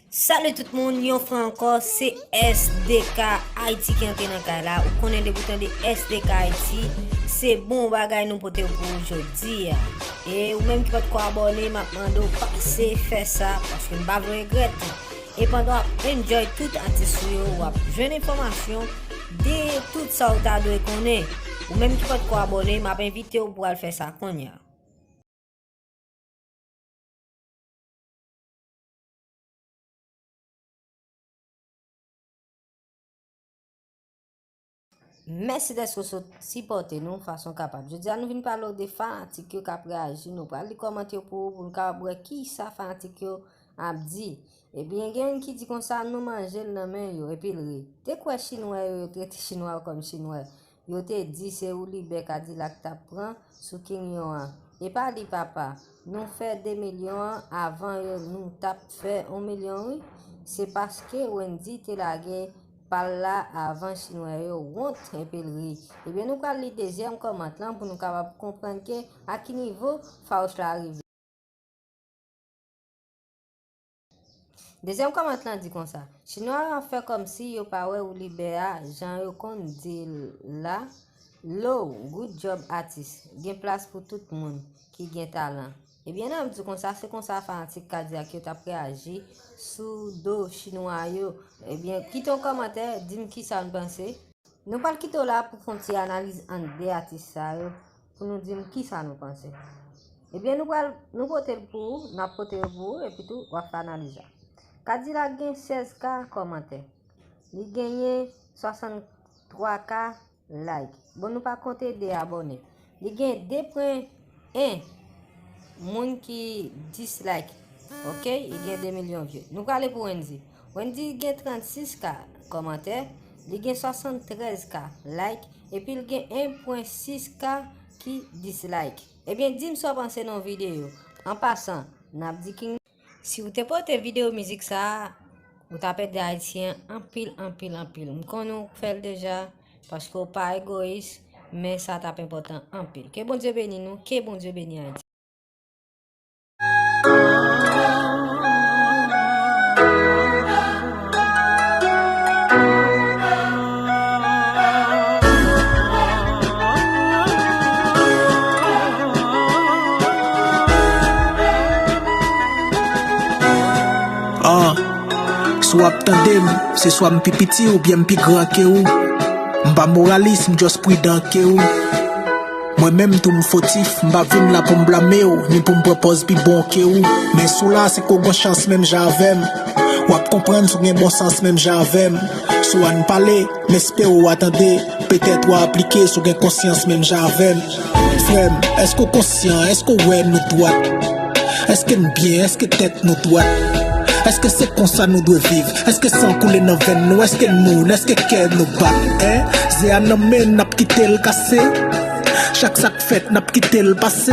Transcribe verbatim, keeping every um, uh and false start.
Salut tout moun, yon fwa ankò, se S D K Haïti ki antre nan kay la. Ou konnen depi w tande S D K Haïti, se bon bagay nou pote pou ou jodi a. E ou menm ki potko abòne, m ap mande w pase fè sa, paske m pa vle w regrèt. E pandan w ap enjoy tout atis ou yo, w ap jwenn enfòmasyon de tout sa w ta dwe konnen. Ou menm ki potko abòne, m ap envite w pou w al fè sa kounye a. Mèsi dèske w sot sipòte nou fason kapab. Jodi a, nou vin pale w de fanatik yo k ap reyaji. Nou pral li kòmantè yo pou ou, pou nou kapab wè kisa fanatik yo ap di. Ebyen, gen youn ki di konsa, nou manje l nan men yo, epi l ri. Te kwè chinwa yo, yo trete chinwa yo kòm chinwa. Yo te di se Woulibè Kadilak t ap pran sou Kinyon an. E pa li papa. Nou fè de milyon an avan yo, nou t ap fè yon milyon wi. Se paske Wendy te lage pa l la avan chinwa yo wont epi l ri. Ebyen, nou pral li dezyèm kòmant lan pou nou kapab konprann ke a ki nivo fawouch la rive. Dezyèm kòmant lan di konsa, chinwa yo ap fè kòmsi yo pa wè Woulibè a, jan yo konn di l la. Low, good job atis. Gen plas pou tout moun ki gen talan. Ebyen, n ap di konsa, se konsa fanatik Kadilak yo t ap reyaji sou do chinwa yo. Ebyen, kite yon kòmantè, di m kisa n panse. Nou pral kite w la pou fè yon ti analiz ant de atis sa yo, pou nou di m kisa nou panse. Ebyen, nou pral, nou pote l pou ou, n ap pote yo pou ou, epi tou, w ap fè analiz la. Kadilak gen sèz K kòmantè. Li genyen swasanntwa K like. Bon, nou pa konte de abòne. Li gen de pwen en moun ki dislike. Ok, li gen de milyon vye. Nou prale pou Wendy. Wendy gen trannsis K kòmantè, li gen swasanntrèz K like, epi l gen en pwen sis K ki dislike. Ebyen, di m sa w panse nan videyo. An pasan, n ap di King. Si w te pote videyo mizik sa a, ou t ap ede Ayisyen anpil, anpil, anpil. M konnen w fè l deja, paske w pa egoyis, men sa t ap enpòtan anpil. Ke Bondye beni nou, ke Bondye beni Ayiti. Ah, si w ap tande m, se swa m pi piti oubyen m pi gran ke ou. M pa moralis, m just pridan ke ou. Mwen menm tou m fotif, m pa vin la pou m blame w, ni pou m pran pòz pi bon ke ou. Men si w la, se ke w gon chans menm jan avè m. W ap konprann si w gen bon sans menm jan avè m. Si w ann pale, m espere w a tande. Petèt w a aplike si w gen konsyans menm jan avè m. Frè m, èske w konsyan? Èske w wè nou dwat? Èske n byen? Èske tèt nou dwat? Èske se konsa nou dwe viv? Èske san koule nan venn nou? Èske nou, èske kè nou bat? En? Ze a nan men n, n ap kite l kase? Chak sa k fèt, n ap kite l pase.